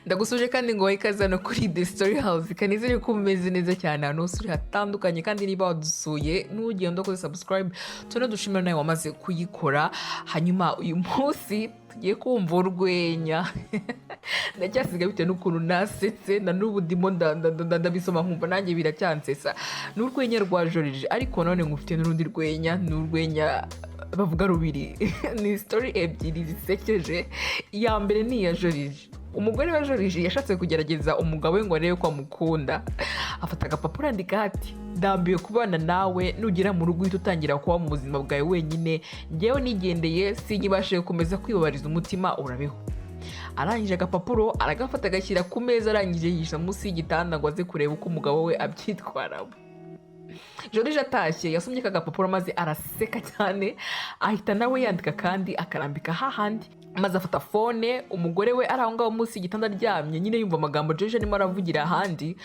Ndagusuje kandi ngo ikaze hano kuri The Story House. Kanizere ko umeze neza cyane ahantu hose uri hatandukanye, kandi niba wadusuye n'ugenda ukoze subscribe, dushimira nawe wamaze kuyikora. Hanyuma uyu munsi tugiye kumva urwenya. Ndacyasiga bitewe n'ukuntu nasetse, na n'ubu ndimo ndabisoma nkumva nanjye biracyansetsa. Ni urwenya rwa Joriji, ariko none ngufite n'urundi rwenya. Ni urwenya bavuga rubiri, ni story ebyiri zisekeje. Iya mbere ni iya Joriji. Umugore wa Joriji yashatse kugerageza umugabo we ngo arebe ko amukunda. Afata agapapuro, andika ati: "Ndambiwe kubana nawe, nugera mu rugo uhita utangira kuba mu buzima bwawe wenyine. Ngewe nigendeye, sinkibashije gukomeza kwibabariza umutima, urabeho." Arangije agapapuro aragafata, agashyira ku meza, arangije yihisha munsi y'igitanda ngo aze kureba uko umugabo we abyitwaramo. Joriji atashye yasomye aka gapapuro maze araseka cyane, ahita nawe yandika kandi akarambika hahandi, maze afata phone. Umugore we ari aho ngaho munsi y'igitanda aryamye nyine, yumva amagambo Joriji arimo aravugira ahandi.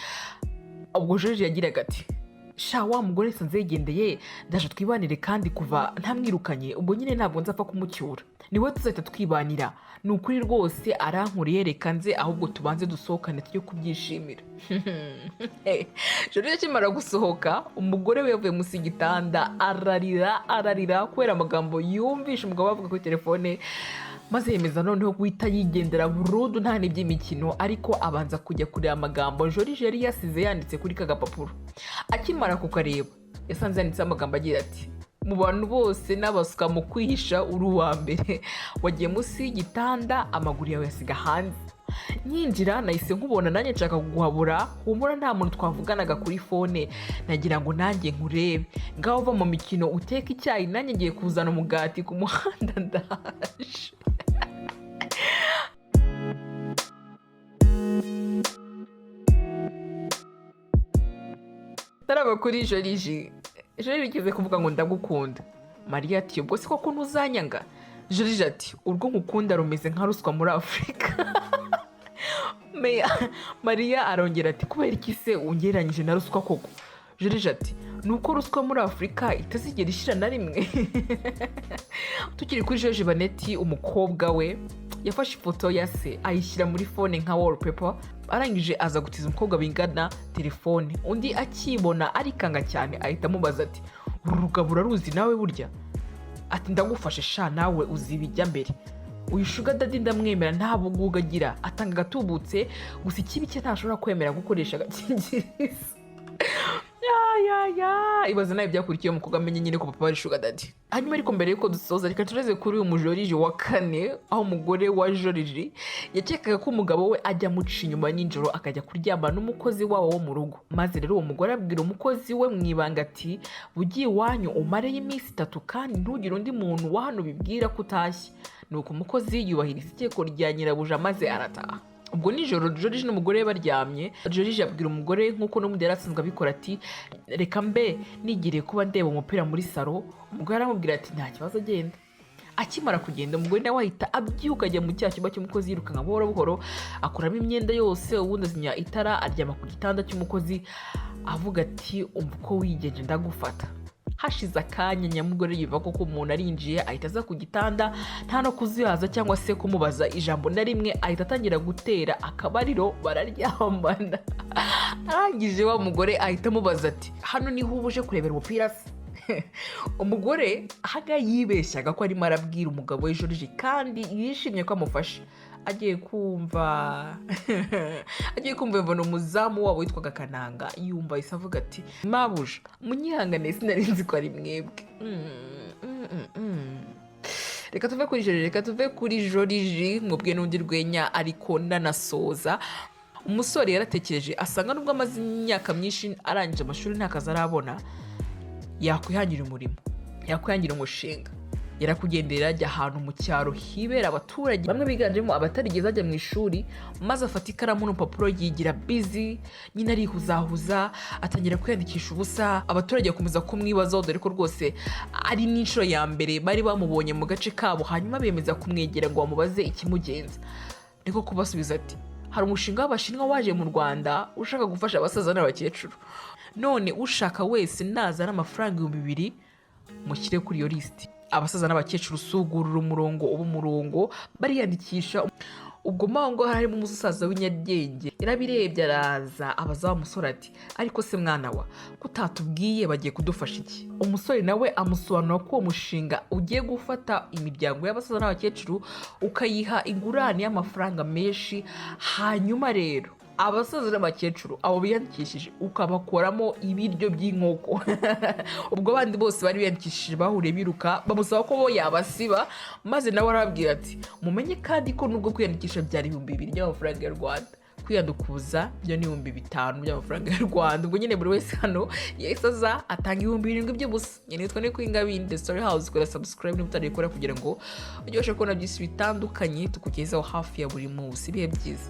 Ubwo Joriji yagiraga ati: "Sha, wa mugore nsanze yigendeye, ndaje twibanire, kandi kuva ntamwirukanye ubwo nyine ntabwo nzapfa kumucyura, niwe tuzahita twibanira. Ni ukuri rwose arankuriye, reka nze ahubwo tubanze dusohokane tujye kubyishimira." Joriji akimara gusohoka, umugore we yavuye munsi y'igitanda ararira, ararira kubera amagambo yumvishe umugabo avuga kuri telefone, maze yemeza noneho guhita yigendera burundu, nta n'iby'imikino. Ariko abanza kujya kureba amagambo Joriji yari yasize yanditse kuri ka gapapuro. Akimara kukareba yasanze yanditseho amagambo agira ati: "Mu bantu bose n'abasuka mu kwihisha uri uwa mbere, wagiye munsi y'igitanda amaguru yawe yasiga hanze, nyinjira nahise nkubona nanjye nshaka kuguhabura. Humura, nta muntu twavuganaga kuri phone, nagira ngo nanjye nkurebe. Ngaho uva mu mikino uteke icyayi, nanjye ngiye kuzana umugati ku muhanda, ndaje." Taraba kuri Joriji. Joriji igeze kuvuga ngo "Ndagukunda." Mariya ati: "Ubwo se koko ntuzanyanga?" Joriji ati: "Urwo nkukunda rumeze nka ruswa muri Afurika." Mariya arongera ati: "Kubera iki se ungereranyije na ruswa koko?" Joriji ati: "Ni uko ruswa muri Afurika itazigera ishira na rimwe." Tukiri kuri Joriji Baneti, umukobwa we yafashe ifoto ya se ayishyira muri phone nka wallpaper, arangije aza gutiza umukobwa bingana telefone. Undi akibona arikanga cyane, ahita amubaza ati: "Uru rugabo uraruzi nawe burya?" Ati: "Ndagufashe sha, nawe uzi ibijya mbere. Uyu sugar daddy ndamwemera, nta bugugu agira, atanga agatubutse. Gusa ikibi cye ntashobora kwemera gukoresha agakingirizo." Ya ya ya, ibaze nawe byakurikiye umukobwa amenye nyine ko papa ari sugar daddy. Hanyuma ariko mbere yuko dusoza, reka tureze kuri uyu mujoriji wa kane, aho umugore wa Joriji yakekaga ko umugabo we ajya amuca inyuma nijoro akajya kuryamana n'umukozi wabo wo mu rugo. Maze rero uwo mugore abwira umukozi we mu ibanga ati: "Bugiye iwanyu umareyo iminsi 3, kandi ntugire undi muntu wa hano ubibwira ko utashye." Nuko umukozi yubahiriza itegeko rya nyirabuja maze arataha. Ubwo nijoro Joriji n'umugore we baryamye, Joriji abwira umugore nk'uko n'ubundi yari asanzwe abikora ati: "Reka mbe nigiriye kuba ndeba umupira muri salo." Umugore aramubwira ati: "Nta kibazo, agenda." Akimara kugenda, umugore nawe ahita abyuka ajya mu cya cyumba cy'umukozi, yirukanka buhoro buhoro, akuramo imyenda yose, ubundi azimya itara, aryama ku gitanda cy'umukozi, avuga ati: "Umva uko wigenje, ndagufata." Hashize akanya nyamugore yumva koko umuntu arinjiye, ahita aza ku gitanda, nta no kuzuyaza cyangwa se kumubaza ijambo na rimwe, ahita atangira gutera akabariro, bararyamana. Arangije wa mugore ahita amubaza ati: "Hano niho uba uje kurebera umupira se?" Umugore ahangaha yibeshyaga ko arimo arabwira umugabo we Joriji kandi yishimye ko amufashe. Agiye kumva yumva ni umuzamu wabo witwaga Kananga. Yumva ahise avuga ati: "Mabuja, munyihangane, sinari nzi ko ari mwebwe." Reka tuve kuri Joriji, reka tuve kuri Joriji mwubwe n'undi rwenya. Ariko nanasoza, umusore yaratekereje asanga nubwo amaze imyaka myinshi arangije amashuri nta kazi arabona, yakwihangira umurimo, yakwihangira umushinga. Yarakugendera ajya ahantu mu cyaro hibera abaturage bamwe biganjemo abatarigeze ajya mu ishuri, maze afata ikaramu n'urupapuro, yigira busy nyine, arihuzahuza, atangira kwiyandikisha ubusa. Abaturage bakomeza kumwibazaho, dore ko rwose ari n'inshuro ya mbere bari bamubonye mu gace kabo. Hanyuma bemeza kumwegera ngo bamubaze ikimugenza. Niko kubasubiza ati: "Hari umushinga w'Abashinwa waje mu Rwanda ushaka gufasha abasaza n'abakecuru, none ushaka wese nazana amafaranga 2000 mushyire kuri iyo lisiti." Abasaza n'abakecuru sugurura umurongo, uba umurongo, bariyandikisha. Ubwo mo aho ngaho harimo umusaza w'inyaryenge, yarabirebye, araza abaza wa musore ati: "Ariko se mwana wa, ko utatubwiye, bagiye kudufasha iki?" Umusore nawe amusobanura ko uwo mushinga ugiye gufata imiryango y'abasaza n'abakecuru, ukayiha ingurane y'amafaranga menshi, hanyuma rero abasaza n'abakecuru abo biyandikishije ukabakoramo ibiryo by'inkoko. Ubwo abandi bose bari biyandikishije bahuriye biruka bamusaba ko bo yabasiba, maze nawe arababwira ati: "Mumenye kandi ko nubwo kwiyandikisha byari 2000 by'amafaranga y'u Rwanda, kwiyandukuza byo ni 5000 by'amafaranga y'u Rwanda." Ubwo nyine buri wese hano yahise aza atanga 7000 by'ubusa. Nyine nitwa ni Kwingabire The Story House. Kora subscribe niba utarayikora kugira ngo ujye ubasha kubona byinshi bitandukanye tukugezaho hafi ya buri munsi. Ibihe byiza.